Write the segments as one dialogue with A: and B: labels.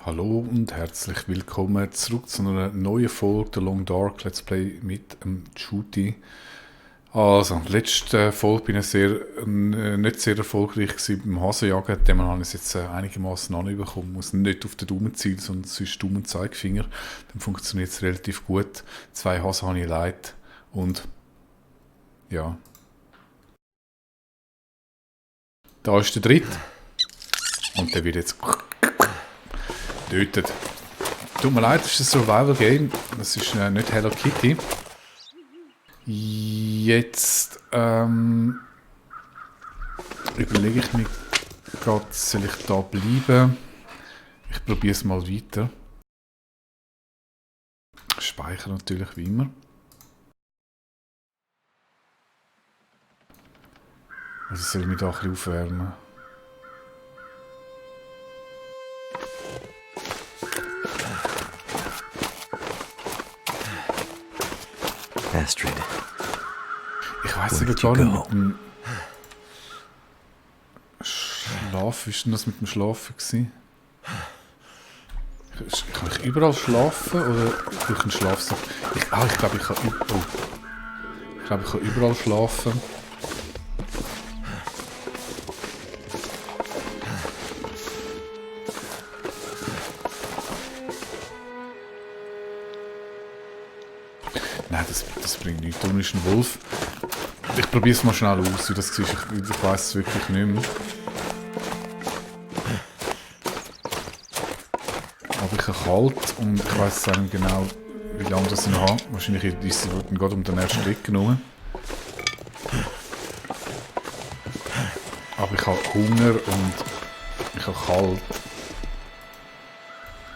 A: Hallo und herzlich willkommen zurück zu einer neuen Folge der Long Dark Let's Play mit Shooty. Also, letzte Folge bin ich nicht sehr erfolgreich gewesen beim Hasenjagen, dem habe ich es jetzt einigermaßen anbekommen. Ich muss nicht auf den Daumen zielen, sondern sonst Daumen und Zeigefinger. Dann funktioniert es relativ gut. 2 Hasen habe ich leid und ja. Da ist der dritte und der wird jetzt tötet. Tut mir leid, das ist ein Survival-Game. Das ist nicht Hello Kitty. Jetzt überlege ich mir gerade, soll ich da bleiben? Ich probiere es mal weiter. Speichern natürlich wie immer. Also soll ich mich da ein bisschen aufwärmen?
B: Astrid.
A: Ich weiß aber gar nicht mit dem Schlaf. Wie ist denn das mit dem Schlafen gewesen? Kann ich überall schlafen oder durch einen Schlafsack? Ich glaube, ich kann überall schlafen. Nein, das bringt nichts. Du bist ein Wolf. Ich probiere es mal schnell aus, wie das war. Ich weiss es wirklich nicht mehr. Aber ich habe kalt und ich weiss auch nicht genau, wie lange das ich noch habe. Wahrscheinlich ist es gerade um den ersten Weg genommen. Aber ich habe Hunger und ich habe kalt.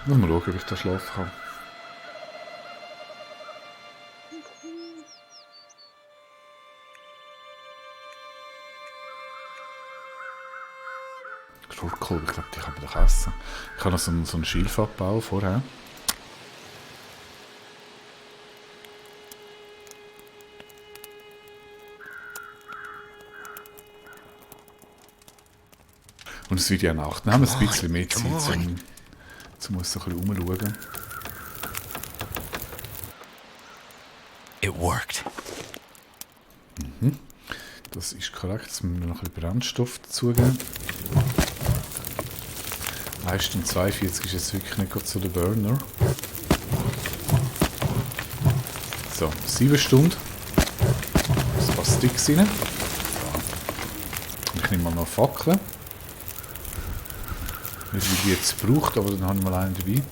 A: Mal schauen, ob ich da schlafen kann. Schurkohl, ich glaube, die kann man doch essen. Ich kann noch so ein Schilf abbauen vorher. Und es wird ja Nacht. Wir haben ein bisschen mehr Zeit, um so ein bisschen rumschauen.
B: It worked.
A: Das ist korrekt. Jetzt müssen wir noch ein bisschen Brennstoff dazugeben. Leistung 42 ist jetzt wirklich nicht gerade so der Burner. So, 7 Stunden. Ein paar Sticks rein. Und ich nehme mal noch Fackeln. Nicht wie ich die jetzt braucht, aber dann habe ich mal einen dabei.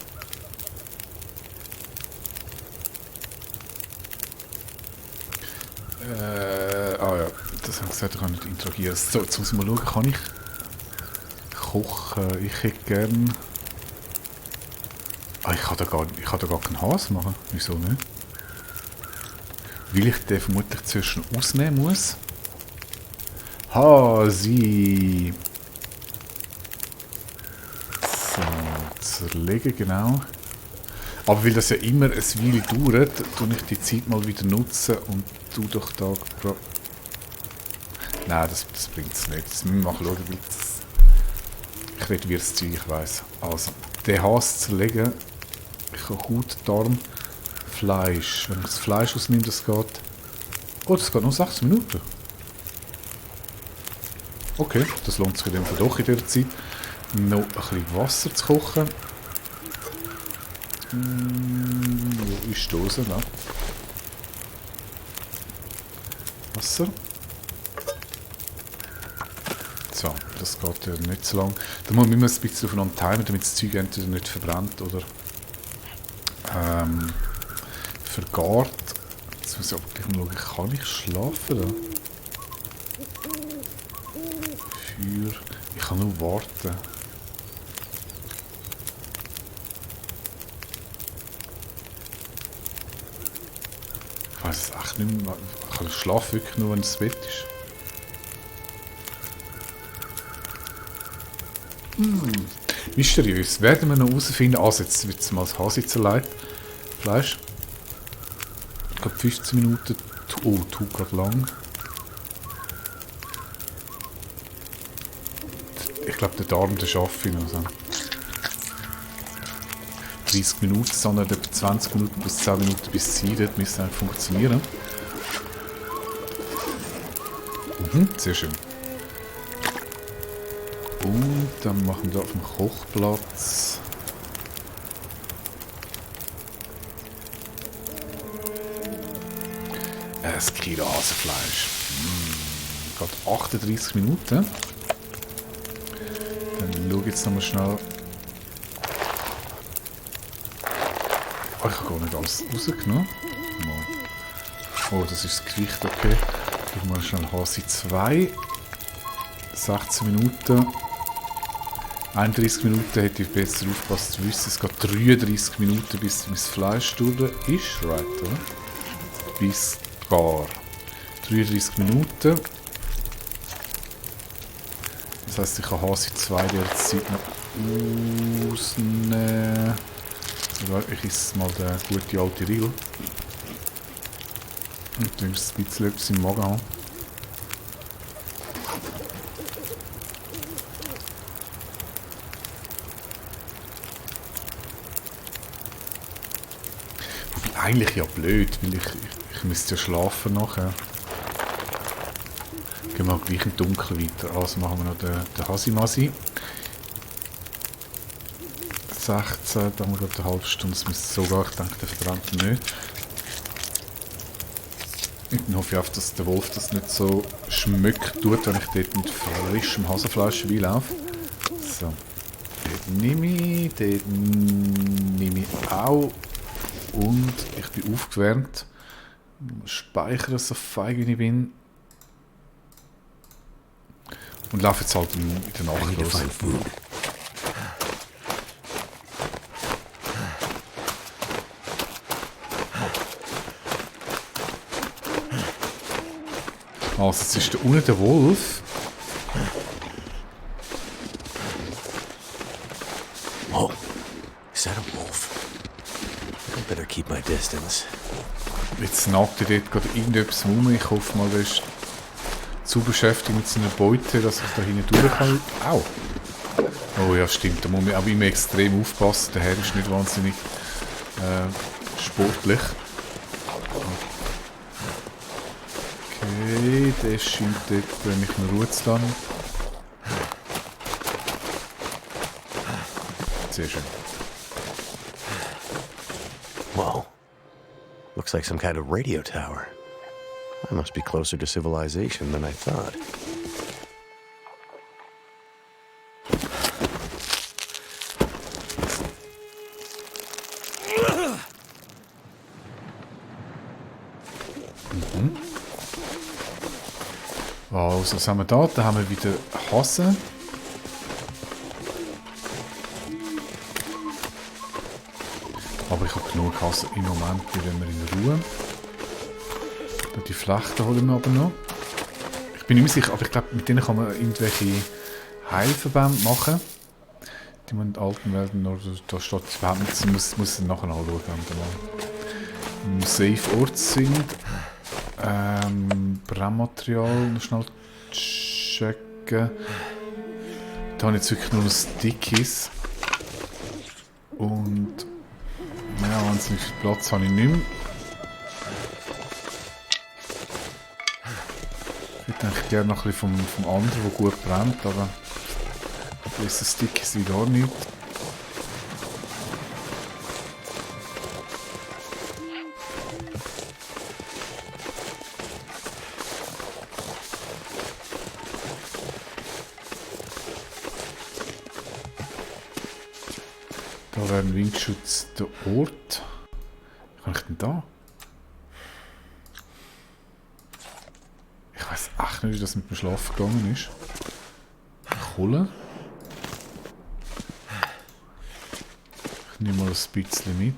A: Ja, das habe ich gesagt, ich kann nicht interagieren. So, jetzt muss ich mal schauen, kann ich kochen? Ich hätte gern... ich kann da gar keinen Hasen machen. Wieso nicht? Weil ich den vermutlich zuerst ausnehmen muss. Hasi! So, zerlegen, genau. Aber weil das ja immer eine Weile dauert, tue ich die Zeit mal wieder nutzen und tu doch da... Nein, das bringt es nicht. Das müssen wir mal schauen, weil ich will wie das Zeug, ich weiss. Also, den Hase zerlegen. Ich habe Haut, Darm, Fleisch. Wenn ich das Fleisch ausnehme, das geht... Oh, das geht nur 6 Minuten. Okay, das lohnt sich in dem Fall doch in dieser Zeit. Noch ein bisschen Wasser zu kochen. Wo ist die Dose? Da. Wasser. So, das geht ja nicht so lang. Da muss man immer ein bisschen aufeinander timen, damit das Zeug entweder nicht verbrennt oder vergart. Jetzt muss ich aber gleich mal schauen, kann ich schlafen da? Feuer. Ich kann nur warten. Ich weiss es echt nicht mehr. Ich kann schlafen wirklich nur, wenn es Bett ist. Mysteriös. Werden wir noch herausfinden. Also jetzt wird es mal das Hase zerlegt. Fleisch. Ich glaube 15 Minuten. Oh, tut gerade lang. Ich glaube, der Darm, der schafft ihn. Also. 30 Minuten, sondern etwa 20 Minuten bis 10 Minuten bis es siedet, müsste eigentlich funktionieren. Sehr schön. Und dann machen wir auf dem Kochplatz ein Kilo Hasenfleisch. Gerade 38 Minuten. Dann schaue ich jetzt nochmal schnell. Oh, ich habe gar nicht alles rausgenommen. Oh, das ist das Gewicht, okay. Ich mache schnell Hase 2. 16 Minuten. 31 Minuten hätte ich besser aufgepasst zu wissen. Es geht 33 Minuten, bis das Fleisch durch ist. Right, oder? Bis gar 33 Minuten. Das heisst, ich kann Hase 2 derzeit noch rausnehmen. Ich esse mal den gute alte Riegel. Und dann ist es ein bisschen etwas im Magen haben. Eigentlich ja blöd, weil ich müsste ja schlafen nachher. Gehen wir gleich im Dunkeln weiter. Also machen wir noch den Hasimasi. 16, dann haben wir gerade eine halbe Stunde, das müsste sogar, ich denke, der verbrennt ihn nicht. Und dann hoffe ich auch, dass der Wolf das nicht so schmeckt tut, wenn ich dort mit frischem Hasenfleisch reinlaufe. So, den nehme ich auch. Und ich bin aufgewärmt. Speichere so feig wie ich bin. Und laufe jetzt halt in der Nacht los. Also, jetzt ist da unten der Wolf.
B: Oh, is that a wolf? I better keep my distance.
A: Jetzt nagt er dort gerade irgendetwas rum. Ich hoffe mal, er ist zu beschäftigt mit seiner Beute, dass ich da hinten durch kann. Au! Oh ja, stimmt. Da muss man auch immer extrem aufpassen. Der Herr ist nicht wahnsinnig sportlich. Okay, der scheint dort mich in Ruhe zu lassen. Sehr schön.
B: Whoa. Looks like some kind of radio tower. I must be closer to civilization than I thought.
A: Also, was haben wir da? Da haben wir wieder Hasen. Aber ich habe genug Hasen im Moment, die lassen wir in Ruhe. Die Flechten holen wir aber noch. Ich bin nicht mehr sicher, aber ich glaube, mit denen kann man irgendwelche Heilverbände machen. Die man in alten Welten noch, da steht es überhaupt nicht, muss es nachher anschauen, wenn wir im Safe Ort sind. Brennmaterial noch schnell checken. Da habe ich jetzt wirklich nur noch Stickies. Und ja, wahnsinnig viel Platz habe ich nicht mehr. Ich hätte eigentlich gerne noch ein bisschen vom anderen, der gut brennt, aber diese Stickies wieder auch nicht. Da wäre ein Windschutz der Ort. Wie kann ich denn da? Ich weiß echt nicht, wie das mit dem Schlaf gegangen ist. Kohle. Ich nehme mal ein bisschen mit.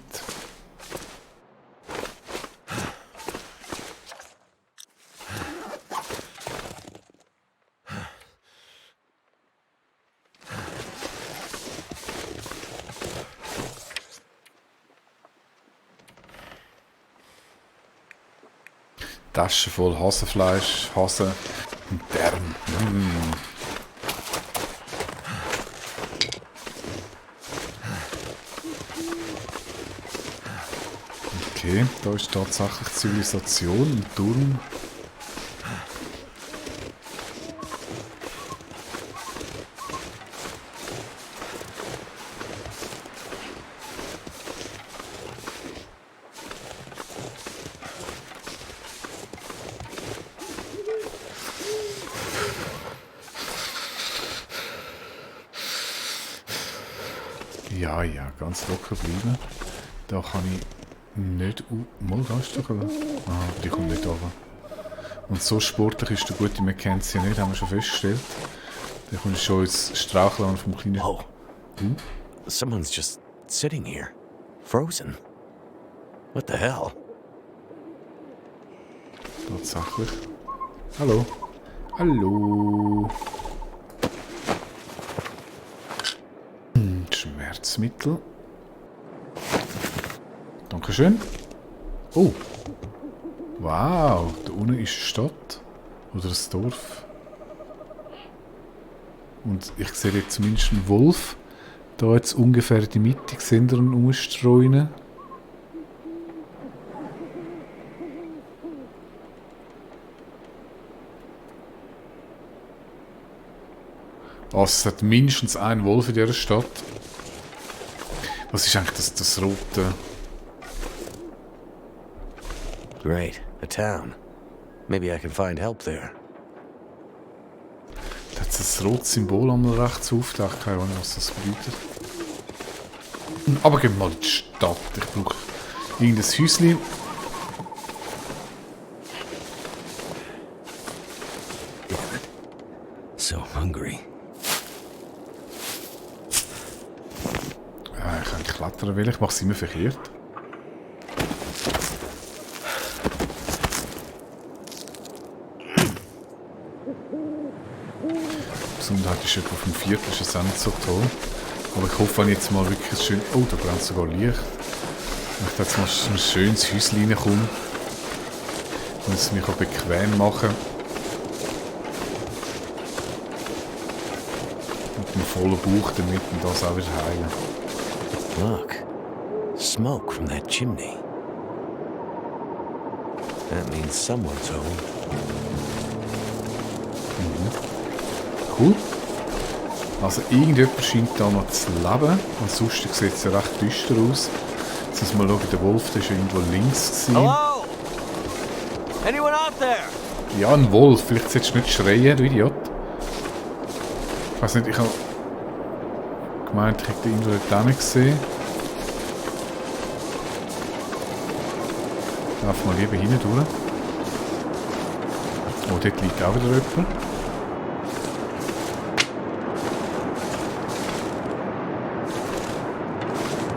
A: Tasche voll Hasenfleisch, Hasen und Darm. Okay, da ist tatsächlich Zivilisation und Turm. Ja, ja, ganz locker bleiben. Da kann ich nicht... Mal, da ist doch... die kommt nicht runter. Und so sportlich ist der gute Mackenzie nicht, haben wir schon festgestellt. Der kommt schon ins Strauchland vom kleinen...
B: Whoa. Someone's just sitting here. Frozen. What the hell?
A: Tatsächlich. Hallo. Hallo. Schmerzmittel. Dankeschön. Oh. Wow. Da unten ist eine Stadt. Oder ein Dorf. Und ich sehe jetzt zumindest einen Wolf. Da jetzt ungefähr in die Mitte sind wir umstreuen. Also es hat mindestens einen Wolf in dieser Stadt. Was ist eigentlich das rote?
B: Great. A town. Maybe I can find help there.
A: Da hat es ein rotes Symbol einmal rechts auftaucht. Keine Ahnung, was das bedeutet. Aber gehen wir mal in die Stadt. Ich brauche irgendein Häuschen.
B: So hungry.
A: Ich kann klettern will. Ich mache es immer verkehrt. Die Gesundheit ist etwa vom Viertel, ist es auch nicht so toll. Aber ich hoffe, wenn ich jetzt mal wirklich schön... Oh, da brennt sogar Licht. Wenn ich jetzt mal ein schönes Häuschen reinkomme und es mich auch bequem machen. Mit einem vollen Bauch damit und das auch wieder heilen.
B: Look. Smoke from that chimney. That means someone's home.
A: Cool. Also irgendjemand scheint da noch zu leben. Ansonsten sieht es ja recht düster aus. Jetzt müssen wir mal schauen, der Wolf der ist irgendwo links gewesen.
B: Hello? Anyone out there?
A: Ja, ein Wolf. Vielleicht solltest du nicht schreien, du Idiot. Ich weiß nicht, ich habe gemeint, ich hätte ihn irgendwo dort nicht gesehen. Ich laufe mal lieber hinten durch. Oh, dort liegt auch wieder jemand.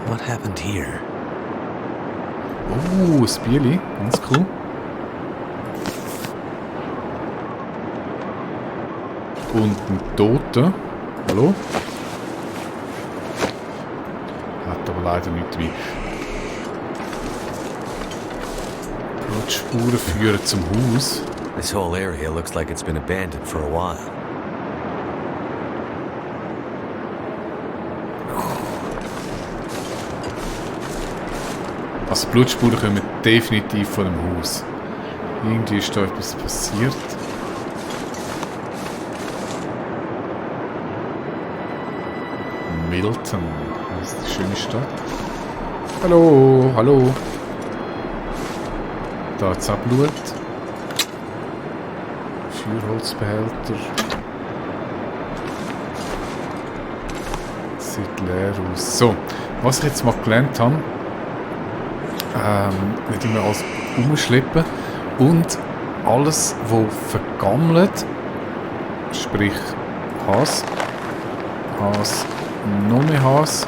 B: What happened here?
A: Oh, ein Bierli. Ganz cool. Und ein Toter. Hallo? Hat aber leider nicht dabei. Blutspuren führen zum Haus.
B: This whole area looks like it's been abandoned for a while.
A: Also Blutspuren kommen definitiv von dem Haus. Irgendwie ist da etwas passiert. Milton, das ist die schöne Stadt. Hallo, hallo. Da hat es auch Blut. Feuerholzbehälter. Sieht leer aus. So, was ich jetzt mal gelernt habe, nicht immer alles umschleppen und alles, was vergammelt, sprich Has, noch mehr Has,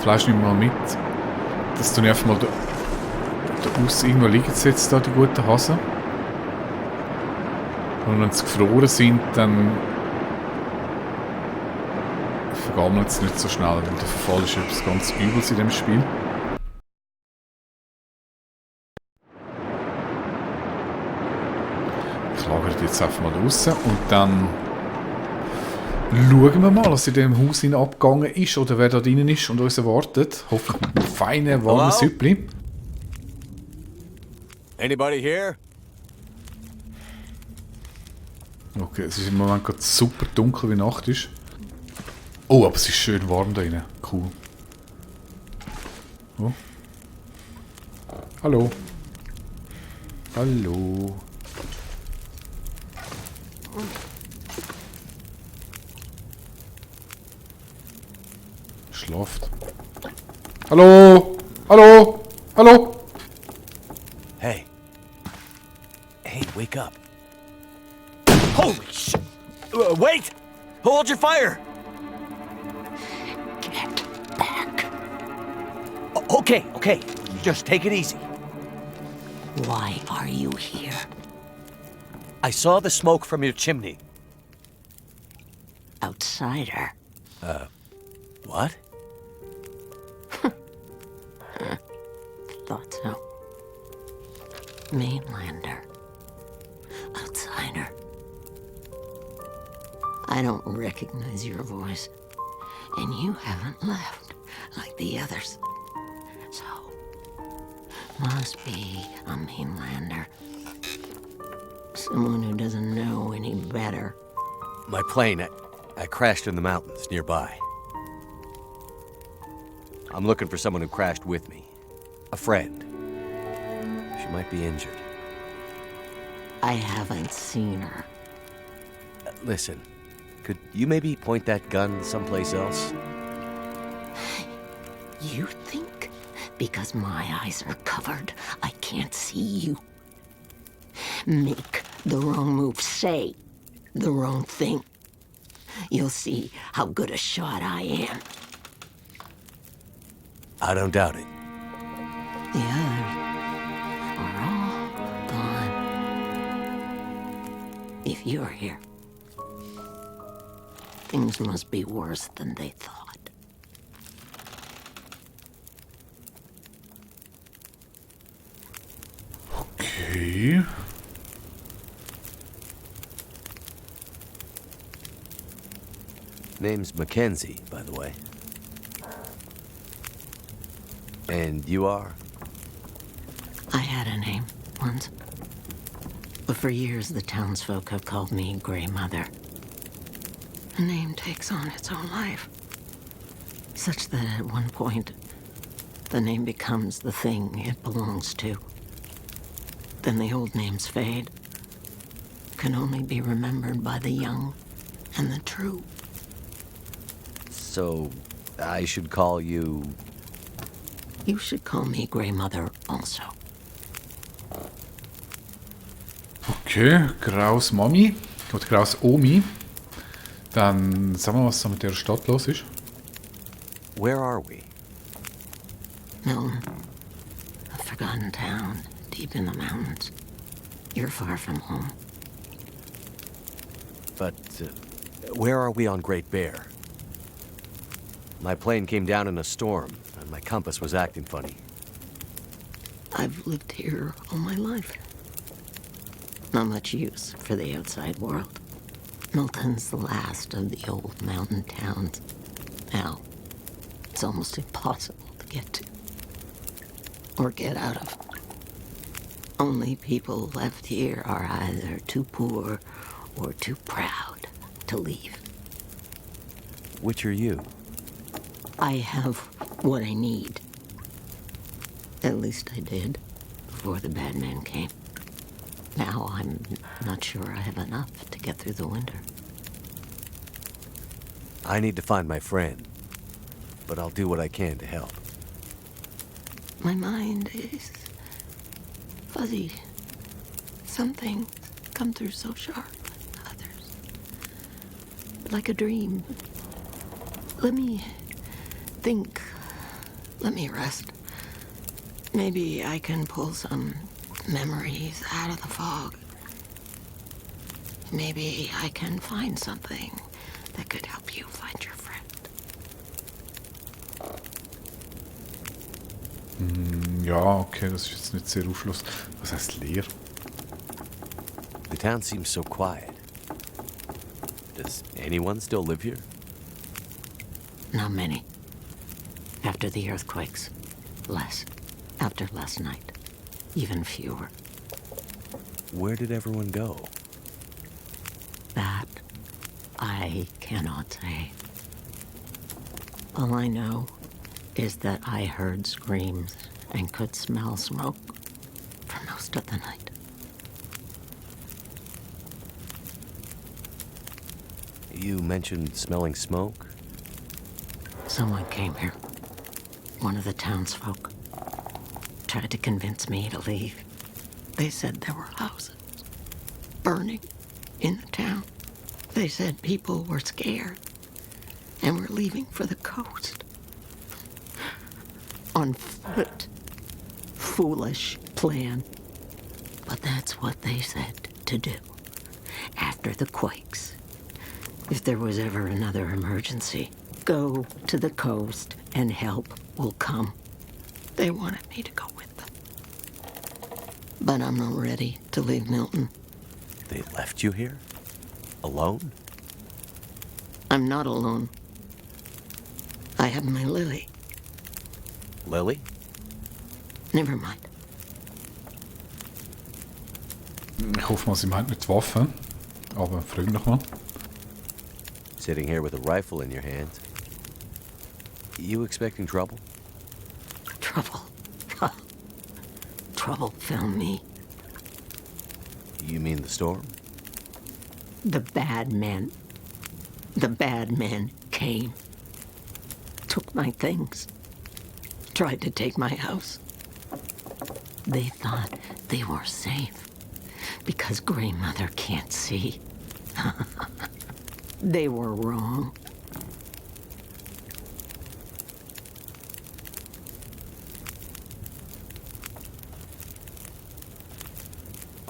A: Fleisch nehmen wir mal mit, dass du einfach mal da aus irgendwo liegen jetzt da die guten Hasen. Und wenn sie gefroren sind, dann vergammeln sie nicht so schnell, weil der Verfall ist etwas ganz Übles in dem Spiel. Ich lagere die jetzt einfach mal raus und dann Schauen wir mal, was in dem Haus hinein abgegangen ist oder wer da drinnen ist und uns erwartet. Hoffentlich mit einem feinen, warmen
B: Hello?
A: Süppli.
B: Anybody here?
A: Okay, es ist im Moment gerade super dunkel, wie Nacht ist. Oh, aber es ist schön warm da drinnen. Cool. Oh. Hallo. Hallo. Schlaft. Hallo. Hallo. Hallo.
B: Hey. Hey, wake up. Holy shit! Wait! Hold your fire!
C: Get back.
B: Okay. Just take it easy.
C: Why are you here?
B: I saw the smoke from your chimney.
C: Outsider.
B: What?
C: Thought so. Mainlander. Outsider. I don't recognize your voice. And you haven't left like the others. So, must be a mainlander. Someone who doesn't know any better.
B: My plane, I crashed in the mountains nearby. I'm looking for someone who crashed with me. A friend. She might be injured.
C: I haven't seen her.
B: Listen, could you maybe point that gun someplace else?
C: You think because my eyes are covered, I can't see you? Make the wrong move, say the wrong thing. You'll see how good a shot I am.
B: I don't doubt it.
C: The others are all gone. If you're here, things must be worse than they thought.
A: Okay.
B: Name's Mackenzie, by the way. And you are?
C: I had a name once. But for years, the townsfolk have called me Grey Mother. A name takes on its own life. Such that at one point, the name becomes the thing it belongs to. Then the old names fade. Can only be remembered by the young and the true.
B: So, I should call you...
C: You should call me Grey Mother also.
A: Okay, graues Mami oder graues Omi. Dann sagen wir, was da mit der Stadt los ist.
B: Where are we?
C: Milton, a forgotten town deep in the mountains. You're far from home.
B: But, where are we on Great Bear? My plane came down in a storm, and my compass was acting funny.
C: I've lived here all my life. Not much use for the outside world. Milton's the last of the old mountain towns. Now, it's almost impossible to get to. Or get out of. Only people left here are either too poor or too proud to leave.
B: Which are you?
C: I have what I need. At least I did, before the bad men came. Now I'm not sure I have enough to get through the winter.
B: I need to find my friend, but I'll do what I can to help.
C: My mind is fuzzy. Some things come through so sharp, others like a dream. Let me think. Let me rest. Maybe I can pull some memories out of the fog. Maybe I can find something that could help you find your friend.
A: Ja, okay, das ist jetzt nicht sehr aufschluss. Was heißt leer?
B: The town seems so quiet. Does anyone still live here?
C: Not many. After the earthquakes, less. After last night, even fewer.
B: Where did everyone go?
C: That I cannot say. All I know is that I heard screams and could smell smoke for most of the night.
B: You mentioned smelling smoke?
C: Someone came here. One of the townsfolk. Tried to convince me to leave. They said there were houses burning in the town. They said people were scared and were leaving for the coast. On foot. Foolish plan. But that's what they said to do. After the quakes. If there was ever another emergency, go to the coast and help will come. They wanted me to go with them. But I'm not ready to leave Milton.
B: They left you here? Alone?
C: I'm not alone. I have my Lily.
B: Lily?
C: Never mind.
A: Ich hoffe mal, sie meint nicht Waffen. Aber frag noch mal.
B: Sitting here with a rifle in your hand. You expecting trouble?
C: Trouble. Trouble found me.
B: You mean the storm?
C: The bad men. The bad men came. Took my things. Tried to take my house. They thought they were safe. Because Grey Mother can't see. They were wrong.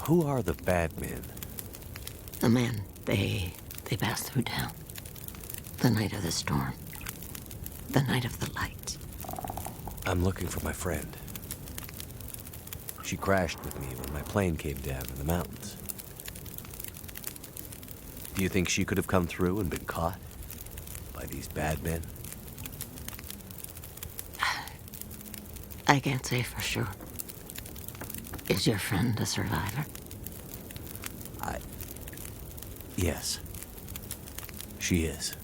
B: Who are the bad men?
C: The men, they passed through town. The night of the storm. The night of the lights.
B: I'm looking for my friend. She crashed with me when my plane came down in the mountains. Do you think she could have come through and been caught by these bad men?
C: I can't say for sure. Is your friend a survivor?
B: Yes. She is.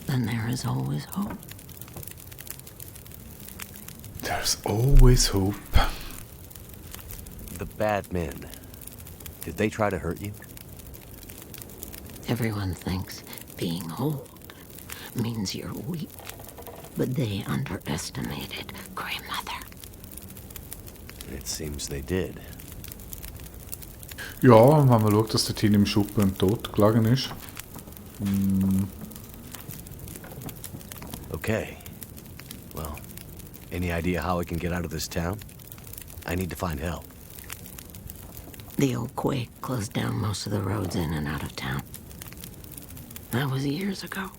C: Then there is always hope.
A: There's always hope.
B: The bad men. Did they try to hurt you?
C: Everyone thinks being old means you're weak. But they underestimated Grey Mother.
B: It seems they did.
A: Ja, wenn man schaut, dass der Team im Schuppen im Tod gelegen ist.
B: Okay. Well, any idea how I can get out of this town? I need to find help.
C: The old quake closed down most of the roads in and out of town. That was years ago.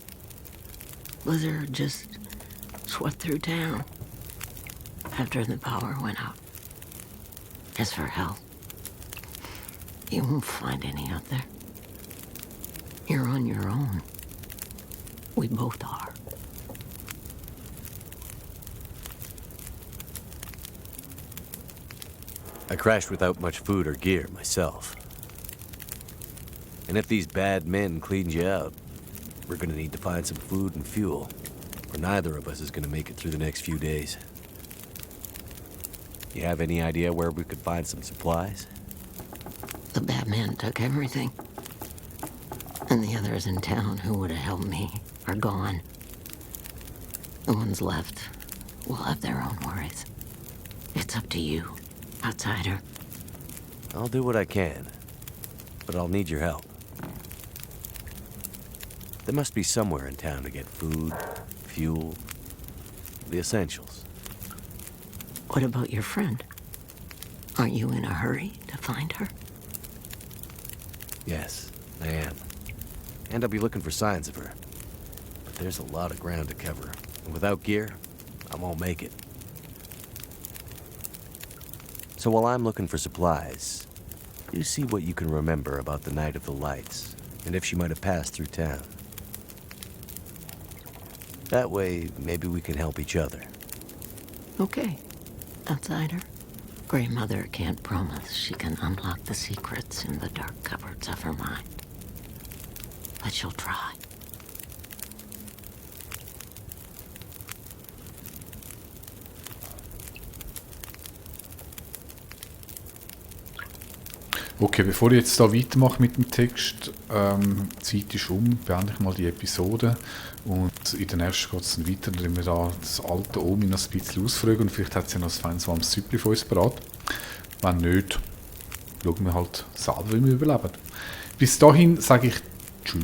C: Blizzard just swept through town after the power went out. As for help, you won't find any out there. You're on your own. We both are.
B: I crashed without much food or gear myself. And if these bad men cleaned you out, we're gonna need to find some food and fuel, or neither of us is gonna make it through the next few days. You have any idea where we could find some supplies?
C: The bad men took everything. And the others in town who would have helped me are gone. The ones left will have their own worries. It's up to you, outsider.
B: I'll do what I can, but I'll need your help. There must be somewhere in town to get food, fuel, the essentials.
C: What about your friend? Aren't you in a hurry to find her?
B: Yes, I am. And I'll be looking for signs of her. But there's a lot of ground to cover, and without gear, I won't make it. So while I'm looking for supplies, you see what you can remember about the night of the lights and if she might have passed through town. That way, maybe we can help each other.
C: Okay, outsider. Grandmother can't promise she can unlock the secrets in the dark cupboards of her mind. But she'll try.
A: Okay, bevor ich jetzt da weitermache mit dem Text, die Zeit ist beende ich mal die Episode und in der nächsten geht es dann weiter, indem wir da das alte Omi noch ein bisschen ausfragen und vielleicht hat sie ja noch ein feines warmes Süppli für uns bereit. Wenn nicht, schauen wir halt selber, wie wir überleben. Bis dahin sage ich Tschüss.